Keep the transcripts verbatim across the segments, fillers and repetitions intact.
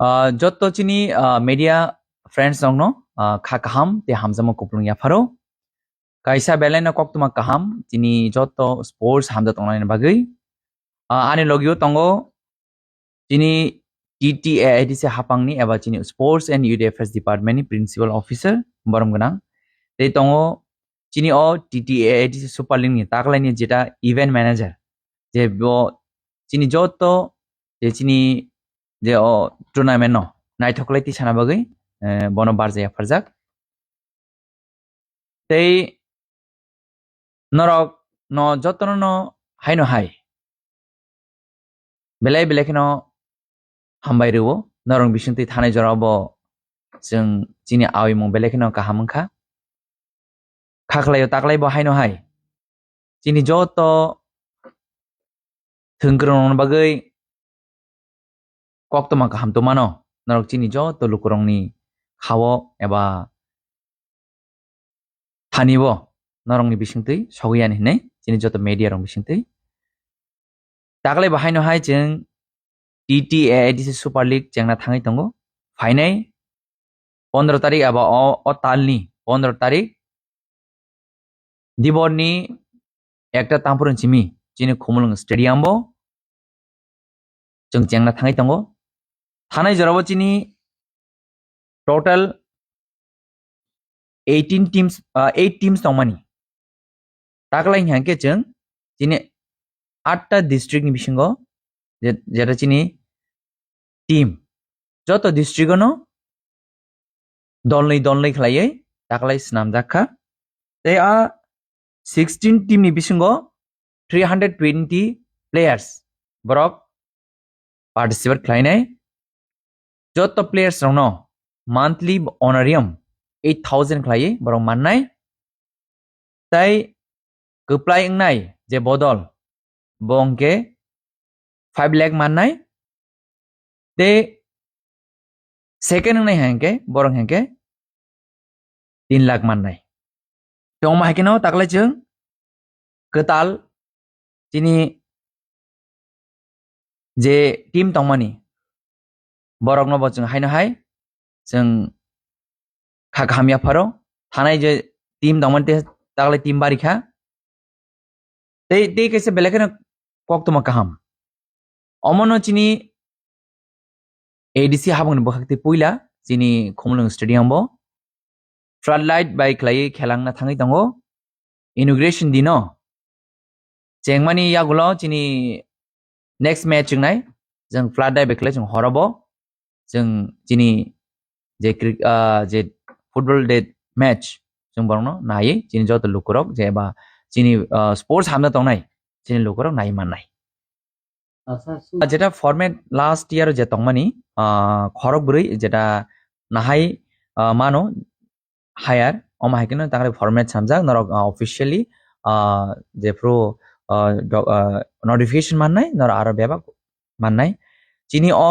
Ah, jotto chini, ah, media friends rokno, ah, kha kaham tei hamjakma kupulung yapharo. Kaisa belai no koktwma kaham chini jotto sports hamjak tongnani bagwi. Ah, ani logio tongo chini T T A A D C hapangni eba chini Sports and Youth Affairs Department ni Principal Officer borom gwnang. Tei tongo chini o T T A A D C Super League ni taklaini jeta event manager, je bo chini jotto je chini je o tournament no naithok lai tisana bagwi, eh, bono barjak yapharjak. Tei norok no jotono no haino hai belai belai kheno hambai rwo. Norok bisingtwi thanai jora bo chwng chini awimung belai kheno kaham wngkha. Kha khlaio taklai bo haino hai chini joto thwngkwrwng rokni bagwi koktwma kaham tongmano. Norok chini joto lukurokni khao eba thani bo norokni bisingtwi sogwi yani hinwi chini joto media rok bisingtwi. Taklai bo haino hai chwng T T A A D C Super League chengna thangwi tongo. Phainai pondro tarik eba o, o talni pondro tarik diborni ekta tamphuru simi chini Khumulwng Stadium bo chwng chengna thangwi tongo. Thanai jorao chini total eighteen teams, ah, eight teams tongmani. Taklai hwnkhe chwng chini atta district ni bisingo je-, jeta chini team joto district ono dolnwi dolnwi khlaiwi taklai swnamjak kha. Tei a sixteen team ni bisingo three hundred twenty players borok participate khlainai. Joto players rokno monthly honorarium eight thousand khlaiwi borok mannai. Tai kwplai wngnai je bodol, bo hwnkhe five lakh mannai. Tei second wngnai hwnkhe borok hwnkhe tin lakh mannai. Tongma hai kheno taklai chwng kwtal chini je team tongmani borokno bo chwng haino hai chwng kha kaham yapharo thanai je team tongmani te taklai team bari kha. Tei, tei kaisa belai kheno koktwma kaham. Omono chini A D C habangni bwkhak tei puila chini Khumulwng Stadium bo floodlight bai khlaiwi khelangna thangwi tongo. Inauguration dino chengmani yagulo chini next match wngnai, chwng floodlight bai khlai chwng horobo chwng chini je cri-, ah, je football de match chwng borokno naiwi chini joto lukurok je ba chini, ah, sports hamna tongnai chini lukurok naiwi mannai. Asa su- Ah, jeta format last year je tongmani, ah, khorok bwrwi jeta nahai, ah, mano hire, omo hai kheno tangri format samjak norok, ah, officially, ah, jephru, ah, do-, ah, notification mannai norok aro bebak mannai. Chini o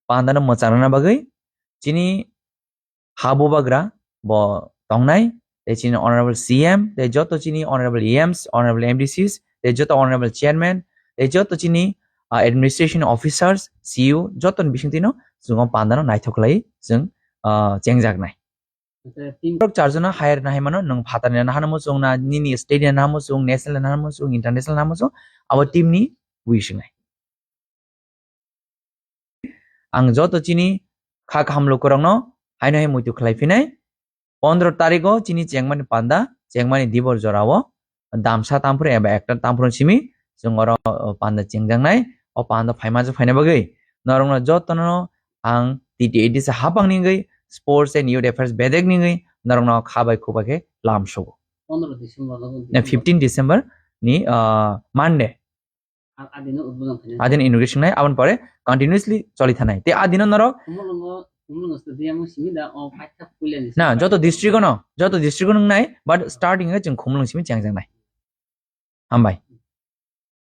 pandano mwchangrwna bagwi chini ha bubagra bo tongnai, tei chini honorable C M, tei joto chini honorable E Ms, honorable M D Cs, tei joto honorable chairman, tei joto chini, ah, administration officers, C E O, jotoni bisingtwino chwng o pandano naithok khlai chwng, ah, chengjaknai. Acha, team- Borok charjano hire nahai mano, nwng phatarni nahano muchung na, nini state ni nahano muchung, national nahano muchung, international nahano muchung, abo team ni wish wngnai. Ang joto chini kha kaham lukurokno haino hai muitu khlai phinai. Pondro tarikgo chini chengmani panda, chengmani dibor jorao damsa tamphru eba ekta tamphru simi chwng oro, o, panda chengjaknai. O panda phaima je phaina bagwi norokno jotono ang T T A D C hapang ni wngwi Sports and Youth Affairs bedek ni wngwi norokno kha bai khubai khe lam sugo. Pondro December no. Na fifteen December ni, ah, Monday. A-, adino udbodon khainai. Adin inauguration nai, aboni pore continuously choli thanai. Te adino norok Khumulwngo, Khumulwngo stadium o simi da o paitha puilani na, simi joto paitha district ono, joto district ono nai, but starting e chwng Khumulwng simi chengjaknai. Hambai.